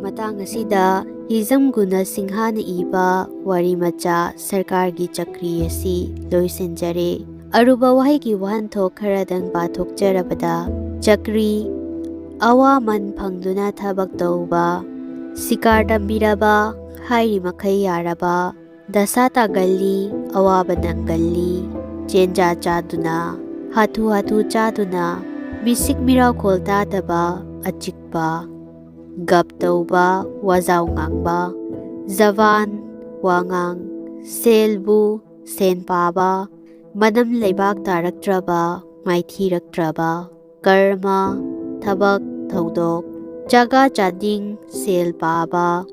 ꯃꯇꯥꯡ ꯑꯁꯤꯗ ꯍꯤꯖꯝ ꯒꯨꯅ ꯁꯤꯡꯍꯥꯅ ꯏꯕ ꯋꯥꯔꯤ ꯃꯆꯥ ꯁꯔꯀꯥꯔꯒꯤ ꯆꯀ꯭ꯔꯤ ꯑꯁꯤ ꯂꯣꯏꯁꯤꯟꯖꯔꯦ꯫ ꯑꯔꯨꯕ ꯋꯥꯍꯩꯒꯤ ꯋꯥꯍꯟꯊꯣꯛ ꯈꯔꯗꯪ ꯄꯥꯊꯣꯛꯆꯔꯕꯗ, ꯆꯀ꯭ꯔꯤ, ꯑꯋꯥꯃꯟ ꯐꯪꯗꯨꯅ ꯊꯕꯛ ꯇꯧꯕ, ꯁꯤꯀꯥꯔ ꯇꯝꯕꯤꯔꯕ, ꯍꯥꯏꯔꯤ ꯃꯈꯩ ꯌꯥꯔꯕ, ꯗꯁꯥ ꯇꯥꯒꯜꯂꯤ, ꯑꯋꯥꯕ ꯅꯪꯒꯜꯂꯤ, ꯆꯦꯟꯖꯥ ꯆꯥꯗꯨꯅ, ꯍꯥꯊꯨ ꯍꯥꯊꯨ ꯆꯥꯗꯨꯅ, ꯃꯤꯁꯤꯛ ꯃꯤꯔꯥꯎꯈꯣꯜ ꯇꯥꯗꯕ, ꯑꯆꯤꯛꯄ, ꯒꯞ ꯇꯧꯕ, ꯋꯥꯖꯥꯎ ꯉꯥꯡꯕ, ꯖꯕꯥꯟ, ꯋꯥꯉꯥꯡ, ꯁꯦꯜꯕꯨ, ꯁꯦꯟ ꯄꯥꯕ, ꯃꯅꯝ ꯂꯩꯕꯥꯛ ꯇꯥꯔꯛꯇ꯭ꯔꯕ, ꯃꯥꯏꯊꯤꯔꯛꯇ꯭ꯔꯕ, ꯀꯔꯃ, ꯊꯕꯛ, ꯊꯧꯗꯣꯛ, ꯆꯥꯒꯥ ꯆꯥꯗꯤꯡ, ꯁꯦꯜ ꯄꯥꯕ,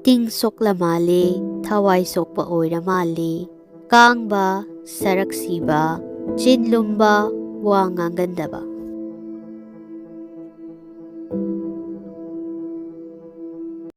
ꯇꯤꯡ ꯁꯣꯛꯂ ꯃꯥꯜꯂꯦ, ꯊꯋꯥꯏ ꯁꯣꯛꯄ ꯑꯣꯏꯔ ꯃꯥꯜꯂꯦ, ꯀꯥꯡꯕ, ꯁꯔꯛ ꯁꯤꯕ, ꯆꯤꯟ ꯂꯨꯝꯕ, ꯋꯥ ꯉꯥꯡꯒꯟꯗꯕ꯫